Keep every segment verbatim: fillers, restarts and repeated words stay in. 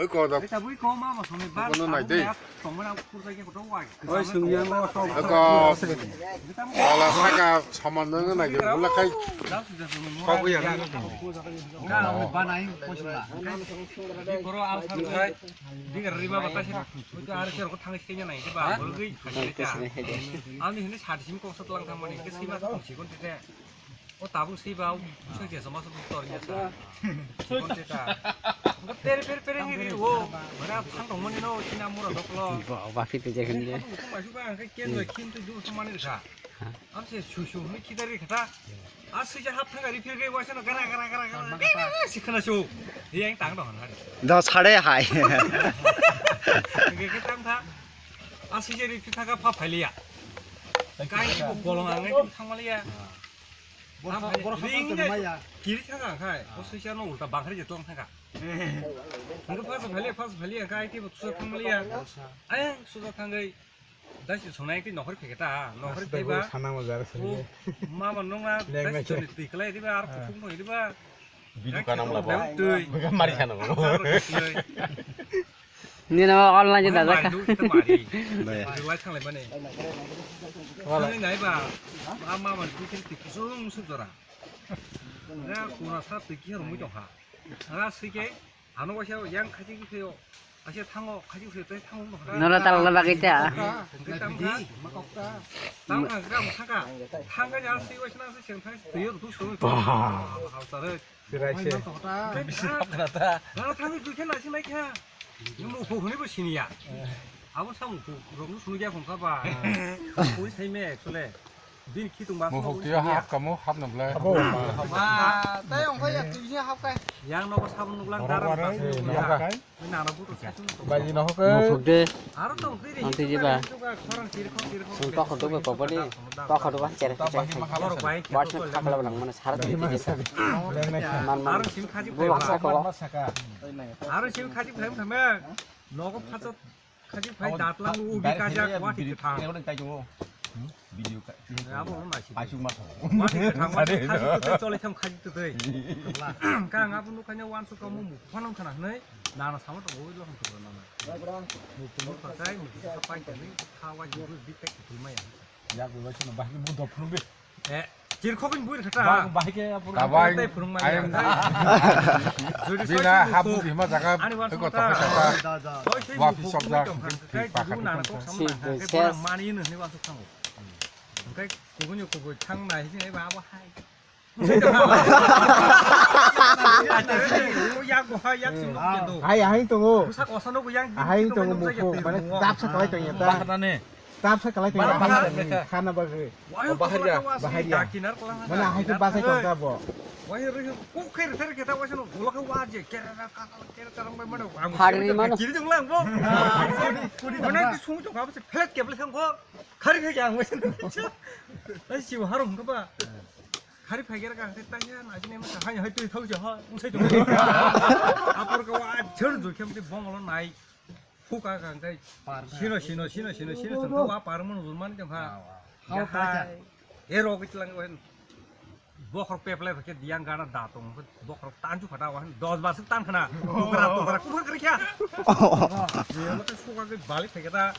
Ko da. Tabui ko ma ma songni ba. Kono nai de. Tongmana kurta ke koto wa. Oi, sungya mo to. Ko. Ala saka saman no nai de. Bula kai. Ko ya. Ka ba nai ko sila. Di koro al sa kai. Di riba bata sila. Ko ar ke ko thang sikenya nai ba. Bol gei. Ani hini sat sim ko sat lang thang mani. Ke sima ko sikon te. O tabuk si ba, busa je sama sama tor nya sa. Kon te ta. Ko pere pere pere ngi ri o. Mara thang tong mani no, china mura dok lo. Ba, ba, fit je khin de. Ko ma su ba, ang ke ken ba, kin tu ju sama ni sa. Am se su su ni kidari khata. A su ja hap thang ri phir ge wa sa no gara gara gara gara. Si khana su. Yang tang dong hari. Da sare hai. Ge ke tang tha. A su je ri phir tha ka pha phai liya. Kai ko bolong ang ke thang ma liya. Borok, borok ring de maya. Kiri thangka khai, o sui siya no ulta bangkhari je tong thangka. Nang pas phali, pas phali, ang kai ti bo tusa thang maliya. Ayang suja thangkai. Dai si sonai ti nokhori pheketa, nokhori pheba. Sana mo jar sini. Mama nong na, dai si choni tui kalai riba, ar kutung no riba. Video kanam labo. Tui. Mari sana mo. Nini nama online je dajak kha. Mari, mari. Lai thanglai mani. Wala. Thangwi nai ba. A mama ni twi khe twi kusung suk jora. Nga kuna sa twi khe rwmwi tong kha. Nga swi khe ano waisa yang khachi khe yo. Asia thango khachi khe tei thango no kha. Nora tal la bagwi ta. Tang kha. Tang kha gram thang kha. Thang kha ya swi waisa na swi seng thang twi yo tu swi. Hau sare. Sirai se. Bisi hapna ta. Nang thangwi dui khe naising nai kha. Nang mukhuk hwnwi bo siniya. Abo sa mukhuk rok no sunu ya khong kha ba. Oi sai me actually. Din khitung ba. Mukhuk tiyo hap kamo hap no blai. Ba, tai ong kha ya twi hap kai. Yang no sabun nuklang daram ba. Baji no hoke. Mukhuk de. Aro tong twi ri. Ang twi jiba. Khorang tir khong tir khong. Sung tokho dukbe popani. Tokho dukba chere chere. Borok bai. Bar sung khakla blang mano sar twi twi jisa. Man man. Aro sim khaji. Bu baksa ko. Aro sim khaji phai phai me. Nogo phacha khaji phai datlang ugi kaja kwati kthang. Video ka. Abo no nai si. Asuk ma tho. Kwati kthang ma khaji twi chole thang khaji twi. Ka ang abo no khanya wan su ka mu mu phanang khana hnai. Nana sama to oi lo hang to nana. Mu pung ka kai mu ka pai ka ni kha wa ji bi tek tu ma ya. Ya go lo sino bahai bu do phun bi. Eh, chirkhok ni bui khata. Bahai ke apu. Kabai. Jodi bina habu di ma jaga. Ani wan ko to khata. Wa pi sok da. Kai du nana ko sama. Kai ko mani ni wan su khang. Kai ko ni ko thang nai ni ba ba hai. Hai, hai tongo. Hai tongo, mukhu, mane, tap sa kalai tong ya, ta. Tap sa kalai tong ya, khana bagwi. Bahar ya. Bahar ya. Mane, hai to basai tong ta bo. Hari mano. Kiri tong lang bo. Mane, sung tong ka bo se flat ke ble thang ko. Khari khe yang mo. Ai, si harum ka ba. Khari phai gera ka, tei tanya na, sini masa hanya hai tui thau jaha, usai tu. Apor ka wa, chhar ju khem tei bongolo nai. Phuka ka, tei sino, sino, sino, sino, sino, sino, wa par mon, man jong ha. Hau ka. E ro git lang wen. Bokhor peple ke diang gana da tong, bokhor tanju phata wa, dos bar suk tan khana. Tukra, tukra, kubur kri kya? Ye lo ke suka ke balik phai kata.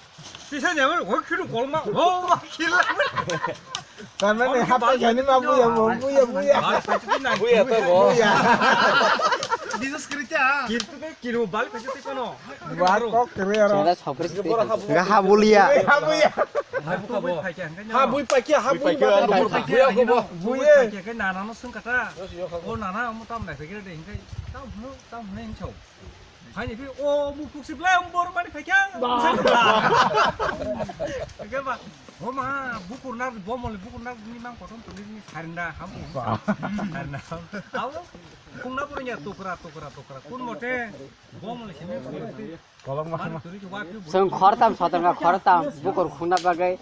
Tisa nyamar, o khiru kolma, o ma khila. Tanmani hapa jani ma buya, buya, buya. Buya to bo. Buya. Jesus Christ ya. Kirtu ke kiru bal kaje te kono. Wa kok kre aro. Chela sokri sokri. Ga ha bulia. Ha buya. Ha bui pakia, ha bui pakia, ha bui pakia. Buya ko bo. Buya. Pakia ke nana no sung kata. O nana mo tam na ke de hinkai. Tam no, tam ne hinchau. Haini phi o mukhuk si blai bor mani phaikha. Ba. Ke ba. O ma bukur nar bomol bukur nar ni mang koton tuni ni sarinda ham. Ba. Sarinda ham. Au. Kungna pura nya tukra tukra tukra. Kun mote bomol sini. Kolok ma. Sung khortam sotonga khortam bukur khuna bagai.